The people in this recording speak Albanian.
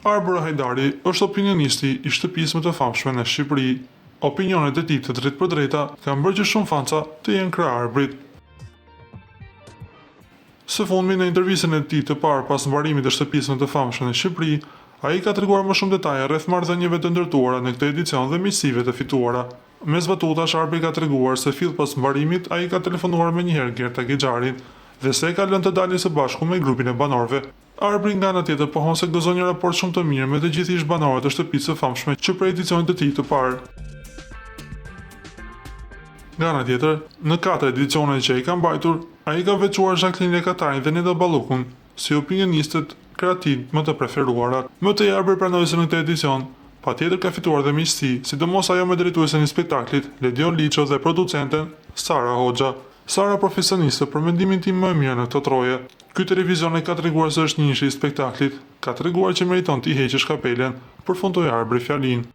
Arbër Hajdari është opinionisti i shtëpisë më të famshme në Shqipëri. Opinionet e tij të drejtpërdrejta kanë bërë që shumë fansa të jenë krah Arbrit. Së fundmi, në intervistën e tij të parë pas mbarimit të shtëpisë më të famshme në Shqipëri, ai ka treguar më shumë detaje rreth marrëdhënieve të ndërtuara në këtë edicion dhe miqësive të fituara. Mes batutash Arbri ka treguar se fill pas mbarimit ai ka telefonuar menjëherë Gerta Gixharin dhe se e ka lënë të dalin së bashku me grupin e banorëve. Arbri nga ana tjetër pohon se gëzon një raport shumë të mirë me të gjithë ish-banorët e shtëpisë së famshme që prej edicionit të tij të parë. Nga ana tjetër, në katër edicionet që ai ka mbajtur, ai ka veçuar Zhaklin Lekatarin dhe Neda Ballukun si opinionistet kreativ më të preferuarat. Më tej Arbri pranoi se në këtë edicion, patjetër ka fituar dhe miqësi, sidomos ajo me drejtuesen e spektaklit, Ledion Liço dhe producenten, Sara Hoxha. Sara profesioniste për mendimin tim më e mira në këto troje. Ky televizion e ka treguar se është njëshi i spektaklit, ka treguar që meriton t'i heqësh kapelen, përfundoi Arbri fjalinë.